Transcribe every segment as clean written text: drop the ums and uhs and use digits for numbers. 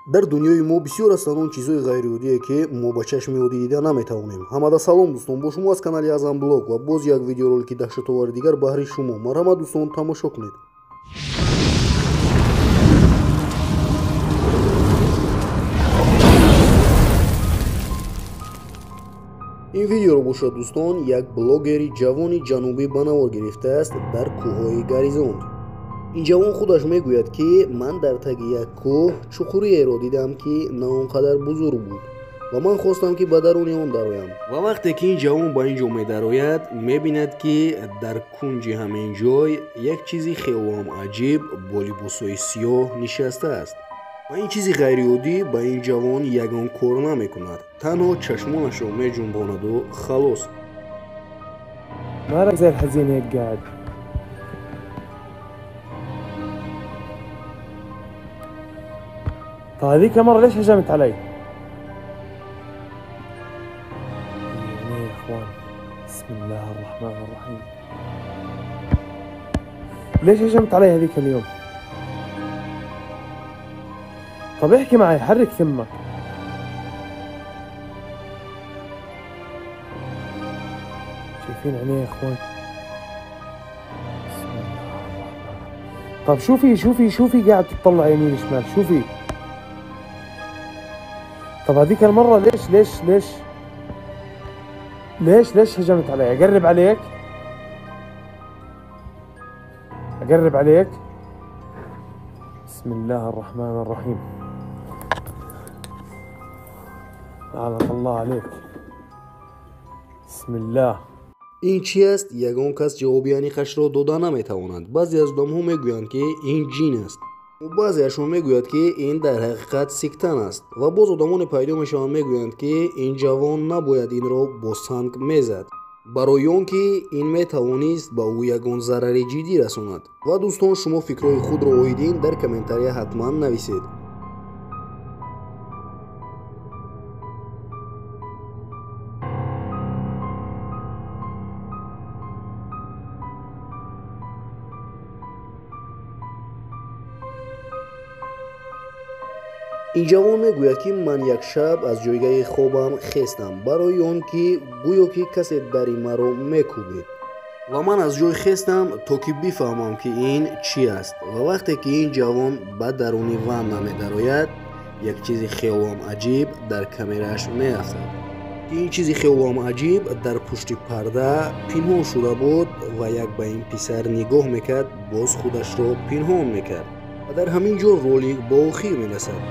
Дар дунёи мо бисёр ҳастанд он чизҳои ғайриоддие, ки мо ба чашми оддӣ дида наметавонем. Ҳамада салом, дӯстон, бо шумо аз канали Азам Блог ва боз як видеоролики даҳшатовари дигар баҳри шумо. Марҳамат, дӯстон, тамошо кунед. Ин видеоро бошад, дӯстон, як блогери ҷавони ҷанубӣ ба навор гирифтааст дар кӯҳҳои Горизонт. Ин ҷавон худаш мегӯяд, ки ман дар таги як кӯҳ чуқуриеро дидам, ки на он қадар бузург буд ва ман хостам, ки ба даруни он дароям. Ва вақте ки ин ҷавон ба ин ҷо медарояд, мебинад, ки дар кунҷи ҳамин ҷой як чизи хелоам аҷиб бо либосҳои сиёҳ нишастааст. Ва ин чизи ғайриоддӣ ба ин ҷавон ягон кор намекунад, танҳо чашмонашро меҷунбонаду халос. مالك زي الحزين هيك قاعد؟ طيب هذيك المرة ليش هجمت علي؟ يعني يا اخوان، بسم الله الرحمن الرحيم. ليش هجمت علي هذيك اليوم؟ طب احكي معي، حرك ثمك. شايفين عينيه يا اخوان؟ بسم الله الرحمن الرحيم. طب شوفي شوفي شوفي، قاعد تطلع يمين شمال، شوفي. طب هذيك المرة ليش ليش ليش ليش ليش هجمت علي؟ اقرب عليك؟ اقرب عليك؟ بسم الله الرحمن الرحيم. لعنة الله عليك. بسم الله. Ин чи аст? Ягон кас ҷавоби аниқашро дода наметавонад. Баъзе аз одамҳо мегӯянд, ки ин ҷин аст, баъзеашон мегӯяд, ки ин дар ҳақиқат сиктан аст, ва боз одамоне пайдо мешаванд, мегӯянд, ки ин ҷавон набояд инро бо санг мезад, барои он ки ин метавонист ба ӯ ягон зарари ҷиддӣ расонад. Ва дӯстон, шумо фикрҳои худро оид ин дар комментария ҳатман нависед. Ин ҷавон мегӯяд, ки ман як шаб аз ҷойгаҳи хобам хестам, барои он ки гӯё ки касе дари маро мекӯбид, ва ман аз ҷой хестам, то ки бифаҳмам, ки ин чӣ аст. Ва вақте ки ин ҷавон ба даруни ванна медарояд, як чизи хелоам аҷиб дар камерааш меафтад. Ин чизи хелоам аҷиб дар пушти парда пинҳон шуда буд ва як ба ин писар нигоҳ мекард, боз худашро пинҳон мекард. Ва дар ҳамин ҷо ролик ба охир мерасад.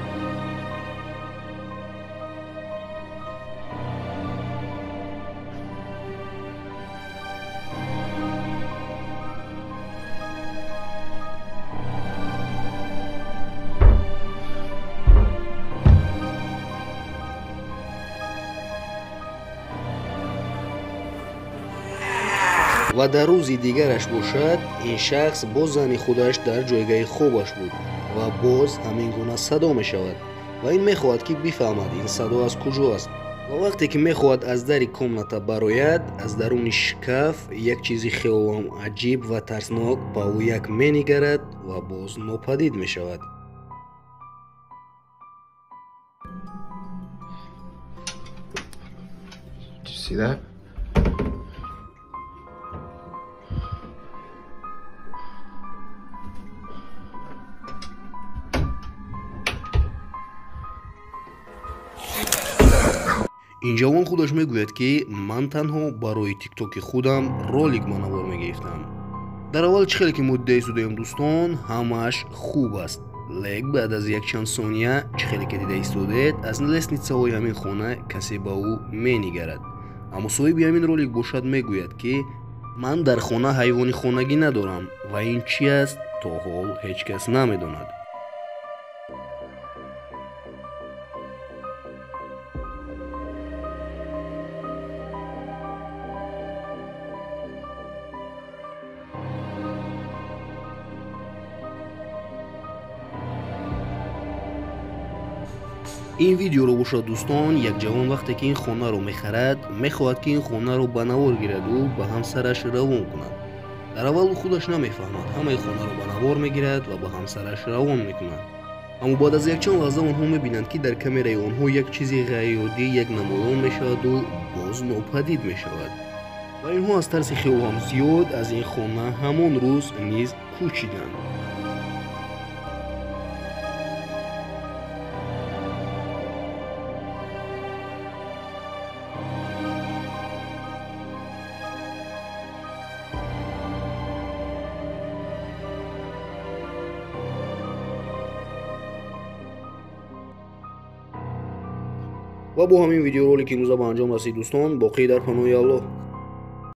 Ва дар рӯзи дигараш бошад, ин шахс бо зани худаш дар ҷойгаҳи хобаш буд ва боз ҳамин гуна садо мешавад ва ин мехоҳад, ки бифаҳмад, ин садо аз куҷо аст. Ва вақте ки мехоҳад аз дари комната барояд, аз даруни шкаф як чизи хелоам аҷиб ва тарснок ба ӯ як менигарад ва боз нопадид мешавад. Did you see that? Ин ҷавон худаш мегӯяд, ки ман танҳо барои тиктоки худам ролик ба навор мегирифтам. Дар аввал чӣ хеле ки мо дида истодаем, дӯстон, ҳамааш хуб аст, лек баъд аз якчанд сония, чӣ хеле ки дида истодаед, аз лестницаҳои ҳамин хона касе ба ӯ менигарад. Аммо соҳиби ҳамин ролик бошад, мегӯяд, ки ман дар хона ҳайвони хонагӣ надорам ва ин чӣ аст, то ҳол ҳеҷ кас намедонад. Ин видеоро бошад, дӯстон, як ҷавон вақте ки ин хонаро мехарад, мехоҳад, ки ин хонаро ба навор гираду ба ҳамсараш равон кунад. Дар аввал ӯ худаш намефаҳмад, ҳамаи хонаро ба навор мегирад ва ба ҳамсараш равон мекунад. Аммо баъд аз якчанд лаҳза онҳо мебинанд, ки дар камераи онҳо як чизи ғайриоддӣ як намоён мешаваду боз нопадид мешавад. Ва инҳо аз тарси хело ҳам зиёд аз ин хона ҳамон рӯз низ кӯчиданд. Ва бо ҳамин видеоролики имрӯза ба анҷом расид, дӯстон. Боқӣ дар паноҳи Аллоҳ.